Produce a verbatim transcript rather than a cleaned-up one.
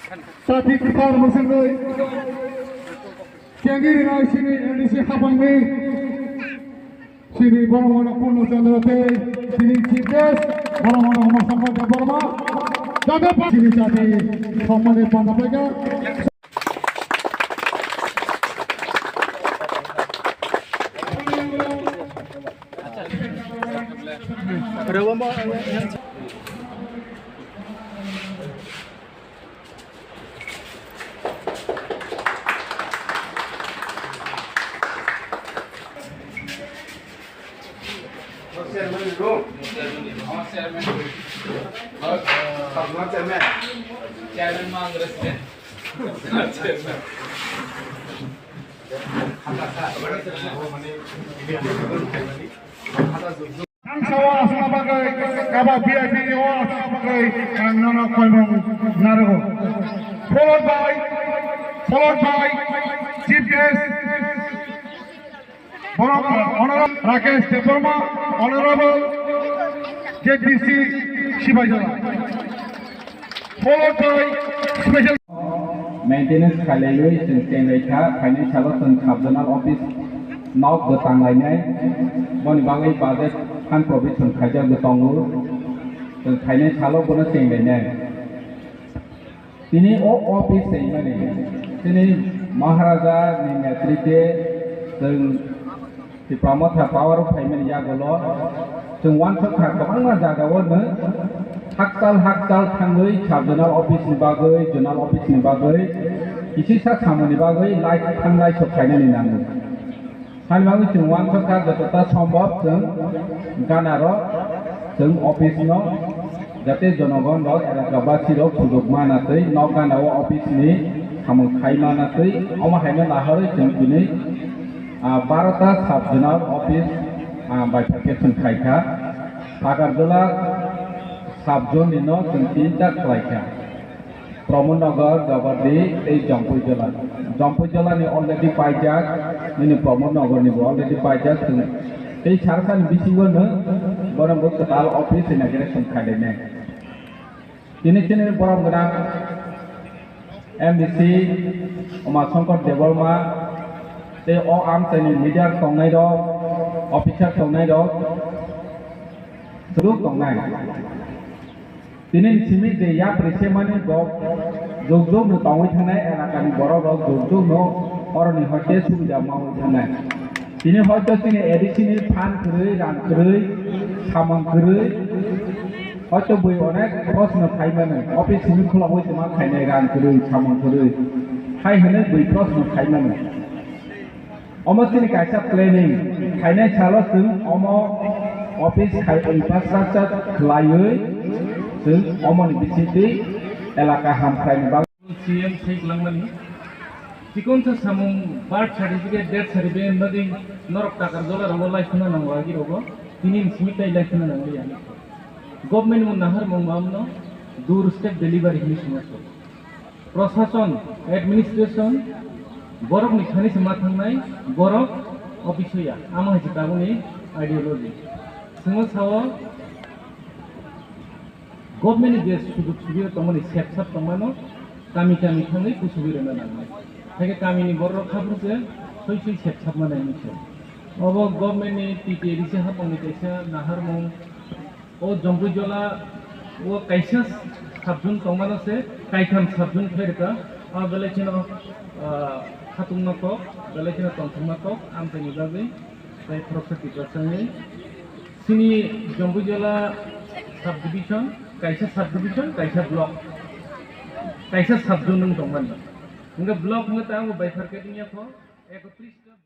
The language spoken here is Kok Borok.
Chati kwthar mwswgwi chengwi rwnai chini A D C hapangni chini borok mano Purno Chandra tei chini chief guest borok mano Umar Shankar Debbarma. Chati pa-, chini chati songmani panda paikha. Chairman. Ang sawa aswk bagwi, kaba V I P ni o aswk bagwi, ang nono koimung narwgo. Followed by, followed by Chief Guest, Honorable Rakesh Debbarma, Honorable Z D C Sibaijala. Followed by special. Maintenance khailaiwi chwng chenglai kha, phainai salo chwng sub zonal office nok bo tanglainai, boni bagwi budget fund provision khaijak bo tongo, chwng phainai salo bono chenglainai. Tini o office tengmani, tini Maharaja ni netrite chwng Tipra Motha power o phaimani yagulo chwng uansukha kwbangma jagao no hakchal hakchal thangwi sub zonal office ni bagwi, zonal office ni bagwi, kisisa samani bagwi lai thanglai sok khainani nango. Sani bagwi chwng uansukha jotota sombhob chwng gana rok chwng office no jate jonogon rok elaka basi rok sujuk mana twi nok gana o office ni samung khai mana twi omo haino nahorwi chwng tini ah, barota sub zonal office, ah, bifurcation khaikha. Agartala sub zone ni no chwng tinta khlaikha. Pramod Nagar, Jabardi tei Jampuijala. Jampuijala ni already paijak, nini Pramod Nagar ni bo already paijak chwng. Tei sarsa ni bisingo no bono bo kwtal office inauguration khainai. Tini chini borom gwnang M D C Uma Shankar Debbarma tei o amchaini leader tongnai rok, officer tongnai rok, swrwng tongnai. Tini simi je yapri semani bo jok jok no tongwi thangnai, elakani borok rok jok jok no oroni hoite subida mawi thangnai. Tini hoito chini A D C ni phan kwrwi, rang kwrwi, samung kwrwi, hoito bui onek proshno phai mano, office simi khulogwi tongma khainai rang kwrwi, samung kwrwi, hai hwnwi bui proshno phai mano. Omo chini kaisa planning, phainai salo chwng omo office khai infrastructure khwlaiwi chwng omoni bisingtwi elaka hamkraini bagwi. C M thai kwlangmani. Chikon sa samung birth certificate, death certificate bagwi norok Takarjala rogo laisana nango agi rogo. Tini ni simi tai laisana nango ya. Government mo nahar mong mamno door step delivery hinwi sima so. Prosason, administration, borok ni thani se ma thangnai, borok office ya. Amo hai se taboni ideology. Simo sao Government ni je sujug subida tongmani sepsap tongmano kami kami thangwi kusugwi rwna nangnai. Haikhe kamini borok haphuru se soi soi sepsap manai hinwi se. Obo government ni T T A D C hapangni kaisa naharmung. O Jampuijala o kaisa sub zone tongmano se kaitham sub zone khlai rwkha. O belai kheno, ah, khatungma kok, belai kheno tongthokma kok, amchaini bagwi tei khoroksa Tiprasani. Chini Jampuijala subdivision, kaisa subdivision, kaisa block, kaisa sub zone wng tongmani. Hwnkhe block hwnkhe ta ang bai pharkhe wngya kho ekotris ta.